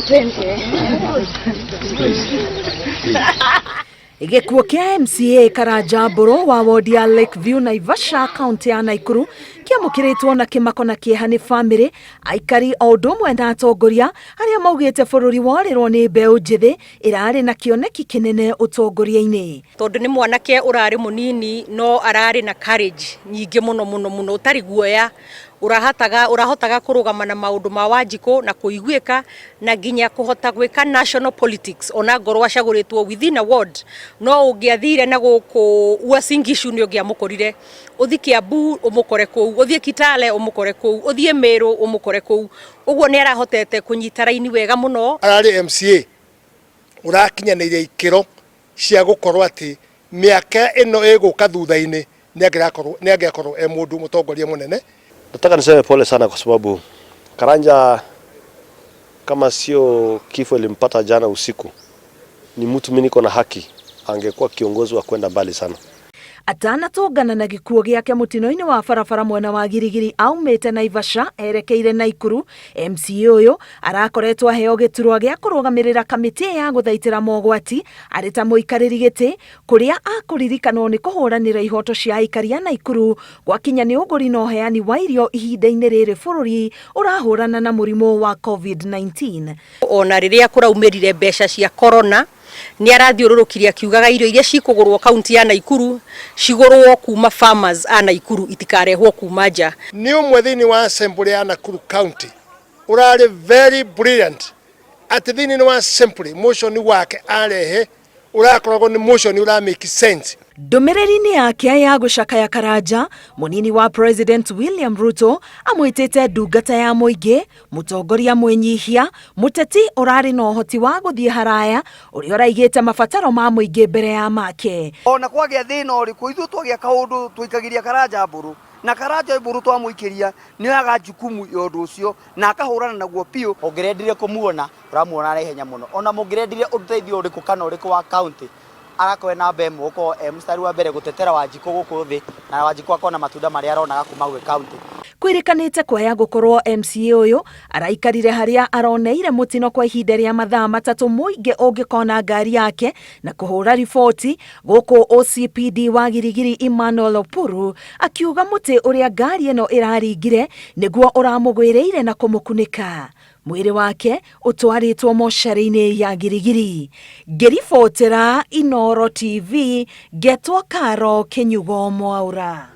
Twende. Gĩkuũ kĩa MCA Karanja Mbũrũ wa wodi ya Lakeview Naivasha kaunti ya Naikuru kĩamũkĩrĩtwo na kĩmako na kĩeha nĩ bamĩrĩ, aikari o ũndũ ũmwe na atongoria arĩa maugĩte bũrũri worĩrwo nĩ mbeũ njĩthĩ ĩrarĩ na kĩoneki kĩnene ũtongoria-inĩ. Tondũ nĩ mwanake ũrarĩ mũnini no ararĩ na courage nyingĩ mũno mũno mũno, ũtarĩ guoya, ũrahataga ũrahotaga kũrũgama na maũndũ ma Wanjikũ na kũiguĩka na nginya kũhota gwĩka national politics ona ngorwo acagũrĩtwo within a ward, no ũngĩathire na gũkũ Uasin Gishu nĩ ũngĩamũkorire, ũthiĩ Kiambu ũmũkore kũu, ũthiĩ Kitale ũmũkore kũu, ũthiĩ Meru ũmũkore kũu. Ũguo nĩ arahotete kũnyita raini wega mũno. Ararĩ MCA ũrakinyanĩirie ikĩro cia gũkorwo atĩ mĩaka ĩno ĩgũka thutha-inĩ nĩ angĩakorwo e mũndũ mũtongoria mũnene. Nataka niseme pole sana kwa sababu Karanja kama sio kifo ilimpata jana usiku, ni mtu mimi niko na haki angekuwa kiongozi wa kwenda mbali sana. Atanatũngana na gĩkuũ gĩake mũtino-inĩ wa barabara mwena wa Girigiri aumĩte Naivasha erekeire Naikuru, MCA ũyũ arakoretwo aheo gĩturwa gĩa kũrũgamĩrĩra kamĩtĩ ya gũthaitĩra mogwati arĩ ta mũikarĩri gĩtĩ kũrĩa akũririkanwo nĩ kũhũranĩra ihoto cia aikari a Naikuru gwakinya nĩ ũgũri na ũheani wa irio ihinda-inĩ rĩrĩ bũrũri ũrahũrana na mũrimũ wa COVID-19. Ona rĩrĩa kũraumĩrire mbeca cia corona nĩ arathiũrũrũkirie akiugaga irio iria cikũgũrwo kaunti ya Naikuru cigũrwo kuma farmers a Naikuru, itikarehwo kuma nja. Nĩ ũmwe thĩinĩ wa assembly ya Nakuru County ũrarĩ very brilliant atĩ thĩinĩ wa assembly motion wake arehe ũrakoragwo nĩ motion ũra make sense. Ndũmĩrĩri-inĩ yake ya gũcakaya Karanja, mũnini wa President William Ruto amwĩtĩte ndungata ya mũingĩ, mũtongoria mwĩnyihia, mũteti ũrarĩ na ũhoti wa gũthiĩ haraya, ũrĩa ũraigĩte mabataro ma mũingĩ mbere ya make. Ona kwagĩa thĩna ũrĩkũ, ithuĩ twagĩa kaũndũ tũikagĩria Karanja Mbũrũ, na Karanja Mbũrũ twamũikĩria nĩ oyaga jukumu ya ũndũ ũcio na akahũrana naguo biũ. Ũngĩrendire kũmuona ũramuona na ihenya mũno, ona mũngĩrendire ũteithio ũrĩkũ kana ũrĩkũ wa county, arakorwo e namba ĩmwe gũkorwo e mũstari wa mbere gũtetera Wanjikũ gũkũ thĩ, na Wanjikũ akona matunda marĩa aronaga kuma gwĩ county. Kwĩrĩkanĩte kwaya gũkorwo MCA ũyũ araikarire harĩa aroneire mũtino kwa ihinda rĩa mathaa 3 mũingĩ ũngĩkona ngari yake na kũhũra riboti gũkũ. OCPD wa Girigiri Emmanuel Opuru akiuga mũtĩ ũrĩa ngari ĩno ĩraringire nĩguo ũramũgwĩrĩire na kũmũkunĩka. Mwĩrĩ wake ũtwarĩtwo mocarĩ-inĩ ya Girigiri. Ngĩribotera Inooro TV, ngetwo Karo Kĩnyugo Mwaura.